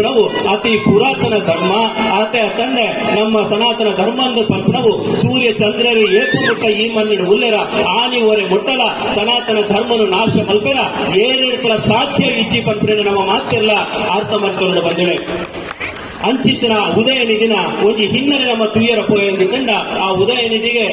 ನಾವು ಅತಿ ಪುರಾತನ ಧರ್ಮ. ಆತ ತಂದೆ ನಮ್ಮ ಸನಾತನ ಧರ್ಮ ಅಂದು ಪನ್ಪುನವು ಸೂರ್ಯ ಚಂದ್ರರು ಏಪು ಮುಟ್ಟ ಈ ಮಣ್ಣಿನ ಉಲ್ಲೆರ ಆನಿ ಒರೆ ಮುಟ್ಟಲ ಸನಾತನ ಧರ್ಮನು ನಾಶ ಮಲ್ಪೆರ ಏರೆಡ್ತಲ ಸಾಧ್ಯ ಇಜ್ಜಿ ಪನ್ಪುನ ನಮ್ಮ ಮಾತೆಲ್ಲ ಅರ್ಥ ಮಾಡ್ಕೊಂಡು ಬಂದಿವೆ. ಅಂಚಿತ್ತಿನ ಉದಯ ನಿಧಿನ ಒಂಜಿ ಹಿನ್ನೆಲೆ ನಮ್ಮ ತುಯ್ಯರ ಪೋಯಂದು ಕಂಡ ಆ ಉದಯ ನಿಧಿಗೆ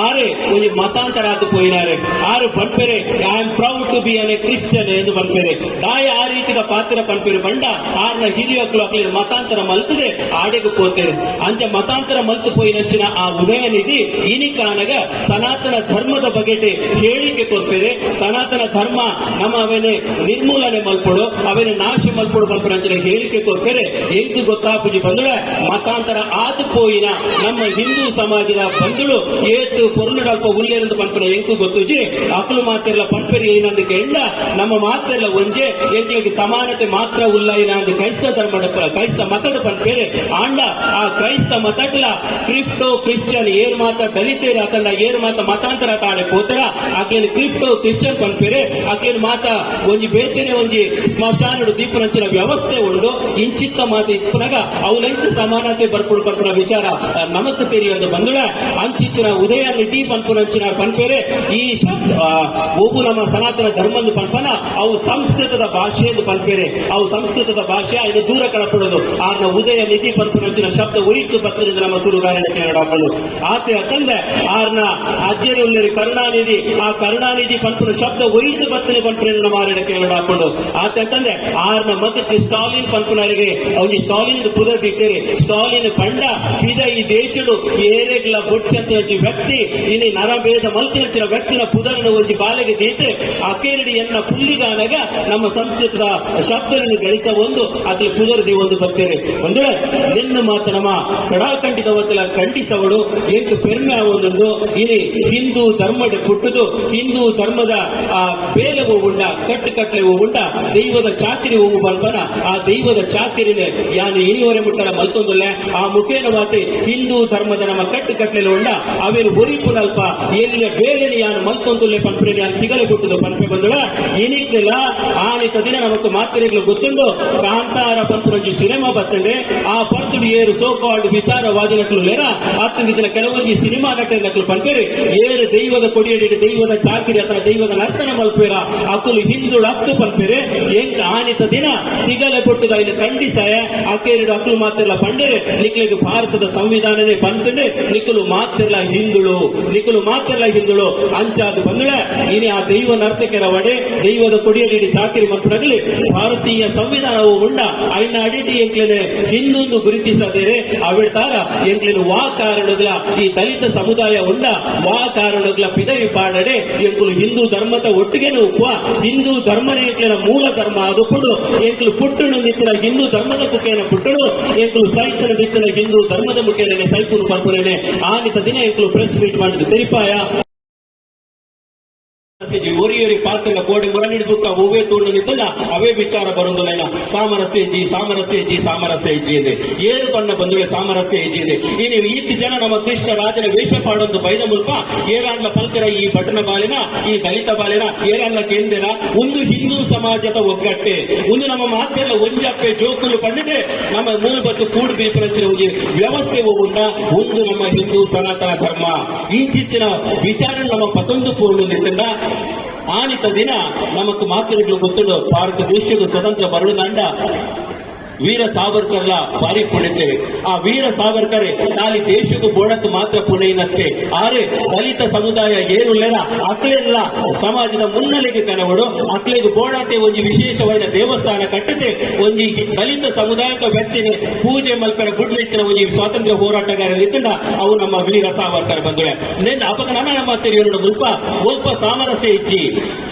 ಆರೆ ಒಂಜಿ ಮತಾಂತರ ಆತು ಪೋಯಿನಾರೆ. ಆರು ಪನ್ಪೆರೆ, "I am proud to be an a Christian" ಎಂದು ಪನ್ಪೆರೆ. ದಾಯ ಆ ರೀತಿದ ಪಾತ್ರ ಪನ್ಪೆರೆ ಬಂಡ ಆರ್ನ ಹಿರಿಯಕ್ಲು ಅಕ್ಲಿನ ಮತಾಂತರ ಮಲ್ತದೆ ಆಡೆಗೆ ಪೋತೇನೆ. ಅಂಚ ಮತಾಂತರ ಮಲ್ತು ಪೋಯಿನಂಚಿನ ಆ ಉದಯ ನಿಧಿ ಇನಿಕಾನಗ ಸನಾತನ ಧರ್ಮದ ಬಗೆಟೆ ಹೇಳಿಕೆ ಕೊರ್ಪೆರೆ. ಸನಾತನ ಧರ್ಮ ನಮ್ಮ ಅವೇನೆ ನಿರ್ಮೂಲನೆ ಮಲ್ಪೊಡು, ಅವೇನೆ ನಾಶ ಮಲ್ಪೊಡು ಮಲ್ಪುನಂಚಿನ ಹೇಳಿಕೆ ಕೊರ್ಪೆರೆ. ಎಂಕ್ ಗೊತ್ತಾಪುಜಿ ಬಂದುಳ, ಮತಾಂತರ ಆದು ಪೋಯಿನ ನಮ್ಮ ಹಿಂದೂ ಸಮಾಜದ ಬಂಧುಳು ಏತು ಪೊರ್ಲುಡಲ್ಪ ಉಲ್ಲೇರಂದು ಪನ್ಪುನ ಎಂಕು ಗೊತ್ತುಜಿ. ಅಕಲು ಮಾತೆಲ್ಲ ಪನ್ಪೆರಿ ಏನಂದು ಕೇಂಡ, ನಮ್ಮ ಮಾತೆಲ್ಲ ಒಂಜೆ, ಎಂಕ್ಲಿಗೆ ಸಮಾನತೆ ಮಾತ್ರ ಉಲ್ಲ ಅಂದು ಕ್ರೈಸ್ತ ಧರ್ಮದ ಕ್ರೈಸ್ತ ಮತದ ಪನ್ಪೇರೆ. ಆಂಡ ಆ ಕ್ರೈಸ್ತ ಮತಟ್ಲ ಕ್ರಿಫ್ಟೋ ಕ್ರಿಶ್ಚಿಯನ್ ಏರ್ ಮಾತ ದಲಿತೇರ ಅತಂಡ ಏರ್ ಮಾತ ಮತಾಂತರ ತಾಡೆ ಪೋತರ ಆಕೆನ್ ಕ್ರಿಫ್ಟೋ ಕ್ರಿಶ್ಚಿಯನ್ ಪನ್ಪೇರೆ. ಆಕೆನ್ ಮಾತ ಒಂಜಿ ಬೇತೆನೆ ಒಂಜಿ ಸ್ಮಶಾನಡು ದೀಪನಂಚಿನ ವ್ಯವಸ್ಥೆ ಉಂಡು. ಇಂಚಿತ್ತ ಮಾತ ಇಪ್ಪುನಗ ಅವುಲೆಂಚ ಸಮಾನತೆ ಬರ್ಪುಡು ಪನ್ಪುನ ವಿಚಾರ ನಮಕ್ ತೆರಿಯಂದು ಬಂದುಳ. ಅಂಚಿತ್ತಿನ ಉದಯ ನಿಧಿ ಪನ್ಪುನಂಚಿನ ಪನ್ಪೇರೆ. ಈ ಶಬ್ದ ಒಬ್ಬು ನಮ್ಮ ಸನಾತನ ಧರ್ಮಂದು ಪನ್ಪನ ಅವು ಸಂಸ್ಕೃತದ ಭಾಷೆ ಎಂದು ಪನ್ಪೇರೆ. ಅವು ಸಂಸ್ಕೃತದ ಭಾಷೆ ಇನ್ನು ದೂರ ಕಳಪಡೋದು. ಆರ್ನ ಉದಯ ನಿಧಿ ಪನ್ಪುನಂಚಿನ ಶಬ್ದ ಒಯ್ತು ಬತ್ತರಿಂದ ನಮ್ಮ ಸುರುಗಾರನ ಕೇಳಾಪಡು ಆತೆ. ಅತ್ತಂದೆ ಆರ್ನ ಅಜ್ಜರಿ ಕರುಣಾನಿಧಿ, ಆ ಕರುಣಾನಿಧಿ ಪನ್ಪುನ ಶಬ್ದ ಒಯ್ದು ಬತ್ತನೆ ಪನ್ಪುನ ನಮ್ಮ ಆರಡ ಕೇಳಾಕೊಂಡು ಆತೆ. ಅಂತಂದೆ ಆರ್ನ ಮಗಕ್ಕೆ ಸ್ಟಾಲಿನ್ ಪನ್ಪುನರಿಗೆ ಅವನಿ ಸ್ಟಾಲಿನ್ ಪುದರ್ ದೀತೇರಿ. ಸ್ಟಾಲಿನ್ ಪಂಡ ಪಿದ ಈ ದೇಶಡು ಏರೆಗ್ಲ ಬೊಡ್ಚಂತ ವ್ಯಕ್ತಿ ಇನಿ ನರಭೇದ ಮಲ್ತಿನಂಚಿನ ವ್ಯಕ್ತಿನ ಪುದರನ್ನು ಒಂಜಿ ಬಾಲೆಗೆ ದೀತೆ ಅಕೇರಡಿ ಎನ್ನ ಪುಲ್ಲಿಗಾನಗ ನಮ್ಮ ಸಂಸ್ಕೃತದ ಶಬ್ದವನ್ನು ಗಳಿಸ ಒಂದು ಅಕ್ಲಿ ಪುದರ್ the ಒಂದು ಬರ್ತೇನೆ. ಒಂದ್ರೆ ನಿನ್ನ ಮಾತ ನಮ್ಮ ಕಡಾಖಂಡಿತ ಖಂಡಿಸವಳು. ಎಂಕ್ ಪೆರ್ಮೆ ಒಂದುಂಡು. ಇನಿ ಹಿಂದೂ ಧರ್ಮದ ಪುಟ್ಟುದು ಹಿಂದೂ ಧರ್ಮದ ಆ ಬೇಲೆ ಉಂಡ ಕಟ್ಟು ಕಟ್ಲೆ ಉಂಡ ದೈವದ ಚಾಕಿರಿ ಹೋಗು ಬಲ್ಪನ ಆ ದೈವದ ಚಾಕಿರಿನೆ ಯಾನು ಇನಿವರೆ ಮುಟ್ಟಲ ಮಲ್ತೊಂದುಲ್ಲೆ. ಆ ಮುಖೇನ ಮಾತೆ ಹಿಂದೂ ಧರ್ಮದ ನಮ್ಮ ಕಟ್ಟು ಕಟ್ಲೆಲು ಉಂಡ ಅವೇನು ಒರಿಪುನಲ್ಪ ಎಲ್ಲಿಯ ಬೇಲೆని ಯಾನು ಮಲ್ತೊಂದುಲ್ಲೆ ಪನ್ಪುನೆ ಯಾನು ತಿಗಲೆ ಕೊಟ್ಟುದು ಪನ್ಪೆ ಬಂದುಳ. ಇನಿಕ್ಲ ಆನಿತ ದಿನ ನಮಕ್ ಮಾತ್ರೆಗಳು ಗೊತ್ತುಂಡು. ಕಾಂತಾರ ಪನ್ಪುನಂಜಿ ಸಿನಿಮಾ ಬತ್ತಂಡೆ ಆ ಪರ್ತುಡು ಏರು ಸೋ ಕಾಲ್ಡ್ ವಿಚಾರವಾದಿ ನಕ್ಲು ಲೇರ ಅತ್ತಂದಿನ ಕೆಲವೊಂಜಿ ಸಿನಿಮಾ ನಟರ ನಕ್ಲು ಪನ್ಪೇರಿ, ಏರು ದೈವದ ಕೊಡಿಯಡಿ ದೈವದ ಚಾಕಿರಿ ಅತನ ದೈವದ ನರ್ತನ ಮಲ್ಪೇರ ಅಕುಲು ಹಿಂದುಳು ಅತ್ತು ಪನ್ಪೇರೆ. ಎಂಕ್ ಆನಿತ ದಿನ ತಿಗಲೆ ಕೊಟ್ಟುದ ಇಲ್ಲಿ ಖಂಡಿಸಾಯ. ಅಕೇರಿಡು ಅಕುಲು ಮಾತಿರ್ಲ ಪಂಡೇರೆ, ನಿಕ್ಲಿಗೆ ಭಾರತದ ಸಂವಿಧಾನನೇ ಬಂತಂಡೆ, ನಿಕ್ಕಲು ಮಾತಿರ್ಲ ಹಿಂದುಳು, ನಿಕ್ಕಲು ಮಾತಿರ್ಲ ಹಿಂದುಳು. ಅಂಚಾದು ಬಂದುಳ ಇನಿ ಆ ದೈವ ನರ್ತಕರ ವಡೆ ದೈವದ ಕೊಡಿಯಡಿ ಚಾಕಿರಿ ಮಲ್ಪಡಗಲಿ ಭಾರತೀಯ ಸಂವಿಧಾನವು ಉಂಡ ಐನ ಅಡಿಟಿ ಎಂಕ್ಲೆನೆ ಹಿಂದೊಂದು ಗುರುತಿಸದೇರೆ ಅವಿಡ್ತಾರ ಎಂಕ್ಲೆನ ವಾ ಕಾರಣಗಳ ಈ ದಲಿತ ಸಮುದಾಯ ಉಂಡ ವಾ ಕಾರಣಗಳ ಪಿದವಿ ಪಾಡಡೆ ಎಂಕುಲು ಹಿಂದೂ ಧರ್ಮದ ಒಟ್ಟಿಗೆ ಉಪ್ಪುವ. ಹಿಂದೂ ಧರ್ಮನೇ ಎಂಕ್ಲೆನ ಮೂಲ ಧರ್ಮ. ಅದು ಪುಡು ಎಂಕುಲು ಪುಟ್ಟುನು ನಿತ್ತಿನ ಹಿಂದೂ ಧರ್ಮದ ಮುಖೇನ ಪುಟ್ಟುನು, ಎಂಕುಲು ಸೈತನ ನಿತ್ತಿನ ಹಿಂದೂ ಧರ್ಮದ ಮುಖೇನ ಸೈಪುನು ಪರ್ಪುರೇನೆ ಆನಿತ ದಿನ ಎಂಕುಲು ಪ್ರೆಸ್ ಮೀಟ್ ಮಾಡಿದ್ದು ತೆರಿಪಾಯ. ಒರಿಯೊರಿ ಪಾತ್ರ ಕೋಡಿ ಮುರಣಿಡ್ ಬುಕ್ಕ ಒವ್ವೇ ತೂಂಡು ನಿತ್ತಲ್ಲ ಅವೇ ವಿಚಾರ ಬರುಂದುಲೈನ ಸಾಮರಸ್ಯ ಇಜ್ಜಿ, ಸಾಮರಸ್ಯ ಇಜ್ಜಿ, ಸಾಮರಸ್ಯ ಇಜ್ಜಿ ಇದೆ. ಏರು ಬಣ್ಣ ಬಂದುಳೆ ಸಾಮರಸ್ಯ ಇಜ್ಜಿ ಇದೆ. ಇನ್ನು ಈತ್ ಜನ ನಮ್ಮ ಕೃಷ್ಣ ರಾಜನ ವೇಷ ಪಾಡೊಂದು ಬೈದ ಮುಲ್ಪ ಏರಾಂಡ್ಲ ಪಲ್ಕರ ಈ ಭಟನ ಬಾಲಿನ ಈ ದಲಿತ ಬಾಲಿನ ಏರಾಂಡ್ಲ ಕೇಂದ್ರ ಒಂದು ಹಿಂದೂ ಸಮಾಜದ ಒಗ್ಗಟ್ಟೆ ಒಂದು ನಮ್ಮ ಮಾತೆಲ್ಲ ಒಂಜಪ್ಪೆ ಜೋಕುಲು ಪಂಡಿದೆ ನಮ್ಮ ಮೂಲ ಬತ್ತು ಕೂಡು ಬೀಪರಂಚಿನ ಒಂಜಿ ವ್ಯವಸ್ಥೆ ಉಂಡ. ಒಂದು ನಮ್ಮ ಹಿಂದೂ ಸನಾತನ ಧರ್ಮ ಇಂಚಿತ್ತಿನ ವಿಚಾರ ನಮ್ಮ ಪತೊಂದು ಪೂರ್ಣ ನಿಂತಂಡ. ಆನಿತ ದಿನ ನಮಕ್ ಮಾತೃಗಳು ಗೊತ್ತುಂಡು, ಭಾರತ ದೇಶದ ಸ್ವತಂತ್ರ ಬರುವುದಂಡ ವೀರ ಸಾವರ್ಕರ್ಲ ಬಾರಿ ಪುಣಿತೇವೆ. ಆ ವೀರ ಸಾವರ್ಕರ್ ನಾಲಿ ದೇಶಕ್ಕೂ ಬೋಡತ್ತು ಮಾತ್ರ ಪುಣೆಯಿನತ್ತೆ ಆರೆ ದಲಿತ ಸಮುದಾಯ ಏರುಲ್ಲೆರ ಅಕ್ಲೆಲ್ಲ ಸಮಾಜದ ಮುನ್ನೆಲೆಗೆ ಕನವಡು ಅಕ್ಲೆಗ್ ಬೋಡಾತೆ ಒಂಜಿ ವಿಶೇಷವಾದ ದೇವಸ್ಥಾನ ಕಟ್ಟತೆ ಒಂಜಿ ದಲಿತ ಸಮುದಾಯದ ವ್ಯಕ್ತಿನೇ ಪೂಜೆ ಮಲ್ಪರ ಗುಡ್ಲಿತ್ತಿನ ಒಂಜಿ ಸ್ವಾತಂತ್ರ್ಯ ಹೋರಾಟಗಾರ ಇತ್ತಂಡ ಅವು ನಮ್ಮ ವೀರ ಸಾವರ್ಕರ್ ಬಂದುಳೆ. ನೆನ್ ಅಪಗ ನನ್ನ ನಮ್ಮ ತೆರಿಯೋಡು ಮುಲ್ಪ ಒಲ್ಪ ಸಾಮರಸ್ಯ ಇಜ್ಜಿ,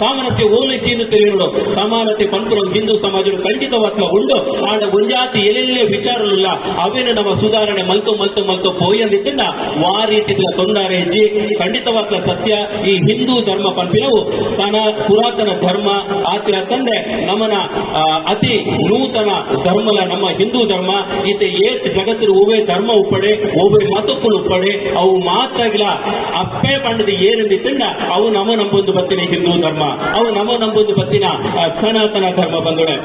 ಸಾಮರಸ್ಯ ಓಲು ಇಜ್ಜಿ ಎಂದು ತೆರಿಯೋಡು. ಸಮಾನತೆ ಪನ್ಪುರ ಹಿಂದೂ ಸಮಾಜ ಖಂಡಿತವಾಗ್ಲ ಉಂಡು. ಆಂಡ ಒಂಜಾತಿ ಎಲ್ಲೆಲ್ಲೇ ವಿಚಾರಲಿಲ್ಲ ಅವೇನು ನಮ್ಮ ಸುಧಾರಣೆ ಮಲ್ತು ಮಲ್ತು ಮಲ್ತು ಪೋಯಂದಿತ್ತಂಡ ವಾ ರೀತಿ ತೊಂದರೆ ಹೆಜ್ಜಿ ಖಂಡಿತವಾಗ್ಲ ಸತ್ಯ. ಈ ಹಿಂದೂ ಧರ್ಮ ಪನ್ಪಿನವು ಸನ ಪುರಾತನ ಧರ್ಮ ಆತಿರ ತಂದೆ ನಮನ ಅತಿ ನೂತನ ಧರ್ಮಲ ನಮ್ಮ ಹಿಂದೂ ಧರ್ಮ. ಈತ ಏತ್ ಜಗತ್ತಿನ ಒವ್ವೇ ಧರ್ಮ ಉಪ್ಪಡೆ, ಒವ್ವೇ ಮತಕ್ಕುಲು ಉಪ್ಪಡೆ, ಅವು ಮಾತಾಗಿಲ್ಲ ಅಪ್ಪೆ ಪಂಡದ ಏನೆಂದಿತ್ತಂಡ ಅವು ನಮ ನಂಬೊಂದು ಬತ್ತಿನ ಹಿಂದೂ ಧರ್ಮ, ಅವು ನಮ ನಂಬೊಂದು ಬತ್ತಿನ ಸನಾತನ ಧರ್ಮ ಬಂದೊಡೆ.